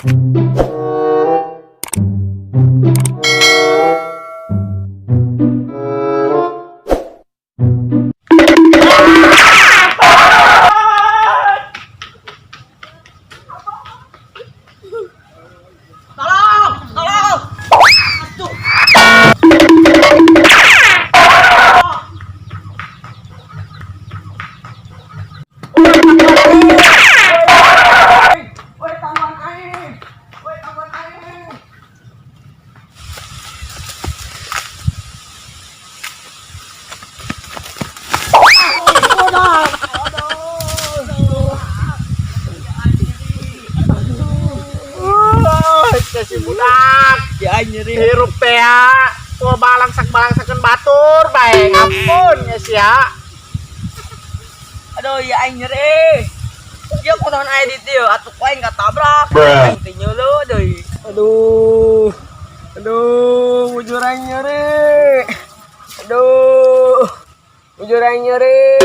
Tolong, tolong. Aduh. Woi, tangguhan aing. Woi, tangguhan aing. Si budak Ya aing nyeri. hirup teh ya. Tua balangsak-balangsakeun batur bae. Ampun ya sia. Aduh, ya aing nyeri. Ya kunaon aing di dieu atuh ku aing katabrak. Aing teh nyeuleuh deui. Aduh. Aduh, bujur aing nyeri. Aduh. Bujur aing nyeri.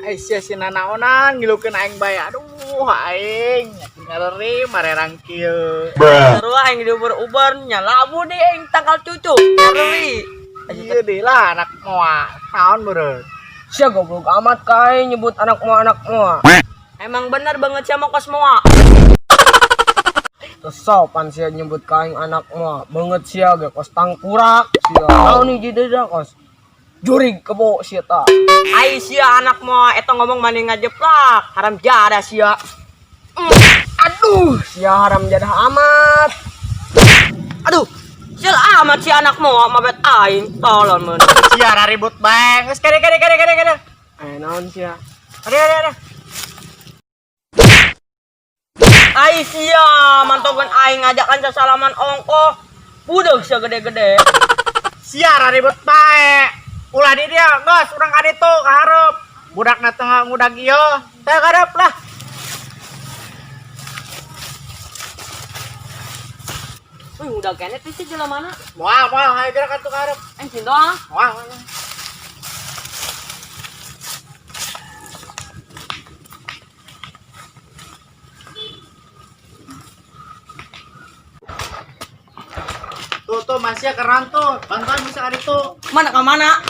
Ai sia si nanaonan ngilukeun aing bae. Aduh, aing nyeri marerang kieu. Seru aing diuber-uber nya labu di aing tangkal cucu. Nyeri. Ieu deui lah anak moa. Naon beureut? Sia goblok amat kai nyebut anak moa anak moa. Emang bener banget sama kos moa. Terus sopan sia nyebut kaing anak moa. Banget sia ge kos tangkurak sia. Naon nih jadi dah kos. Jurig kebo sia ta. Ai sia anak moa eta ngomong mani ngajeplak. Haram jadah sia. Aduh, sia haram jadah amat. Aduh, sial amat si anak moa mabet aing tolol mun. Sia raribut bae. Geus kade kade kade kade kade. Eh naon sia? Kade kade kade. Ai sia mantogan aing ngajakan sasalaman ongkoh. Budeg sia gede-gede. Sia raribut bae. Ulah di dia, geus urang ka ditu ka hareup. Budakna tengah ngudag ieu. Teh karep lah. Wih, udah kene teh si jelema mana? Moal moal hayu gerak atuh ka hareup. Aing sindong. Moal. Moal. Tuh tuh masih keren tuh. Bantuan bisa ka ditu. Mana ka mana?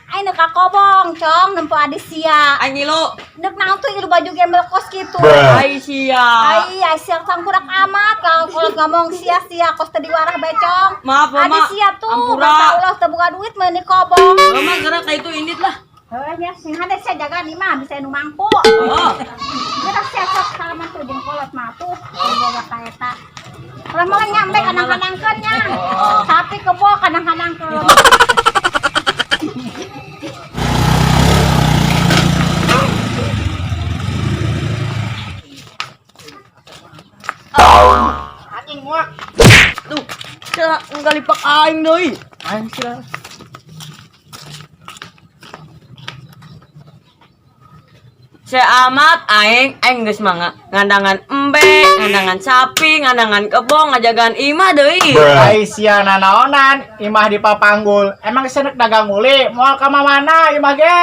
Aing nek ka kobong, Cong, nempo adi sia. Aing ngilu. Nek naon tuh ieu baju gembel kos kitu. Ai sia. Ai, ai sia tangkurak amat kalau kolot ngomong sia-sia kos teu diwarah bae, Cong. Maaf, Adi Mama. sia tuh, Ampura. bangsa ulah teu boga duit meuni kobong. Mama gerak ka itu indit lah. Heuh nya sing hade sia jaga nih mah bisa nu mangku. Oh. Gerak sia sok salaman tuh jeung kolot mah tuh boga ka eta. Ulah mah nyampe kadang-kadangkeun nya. Tapi kebo kadang-kadangkeun. Anjing muak. Duh, sia ngalipak aing deui. Aing sia. Sia amat aing, aing geus mangga ngandangan embe, ngandangan sapi, ngandangan kebo, ngajagaan imah deui. Ai sia nanaonan, imah di papanggul. Emang sia nek dagang uli, moal ka mana imah ge.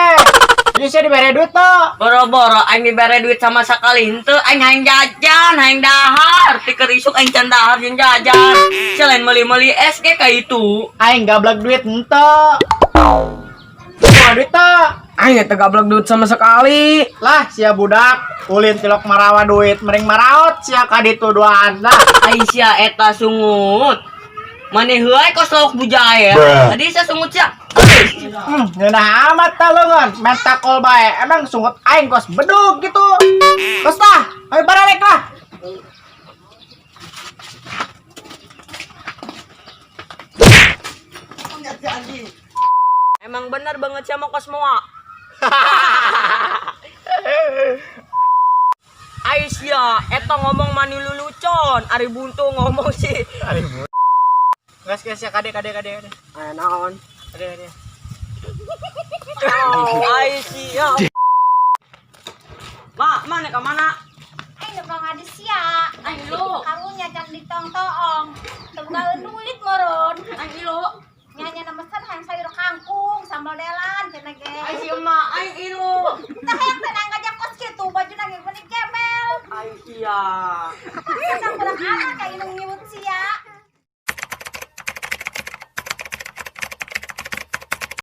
Jadi sia dibere duit tuh. Boro-boro aing dibere duit sama sakali henteu, aing hayang jajan, hayang dahar, ti keur isuk aing can dahar jeung jajan. Sia lain meuli-meuli es ge ka itu. Aing gablek duit henteu. Kumaha duit teu? Aing teu gablek duit sama sekali. Lah sia budak, ulin tilok marawa duit, mering maraot sia ka ditu duaan lah. Ai sia eta sungut. Maneh heuay kos lauk bujair. Tadi sia sungut sia. Ngeunah amat ta leungeun, menta kol bae. Emang sungut aing kos bedug gitu. Kos tah, ayo baralek lah. Emang bener banget sama kos moa. Aisyah, eta ngomong mani lulucon, ari buntu ngomong sih. Gas gas ya kade kade kade kade. Eh naon? Kade kade. Aisyah. Ma, mana ke mana? Aing nek ngadi sia. Aing lu. Karunya jam ditong-toong. Teu boga duit meureun. Aing ilu. Nyanya mesen hayang sayur kangkung, sambal delan cenah ge. Aisyah ma, aing ilu. Tah hayang teh ngajak kos kitu, bajuna ge meni gembel. Aisyah. Sia. Sia tangkurak anak ka inung nyebut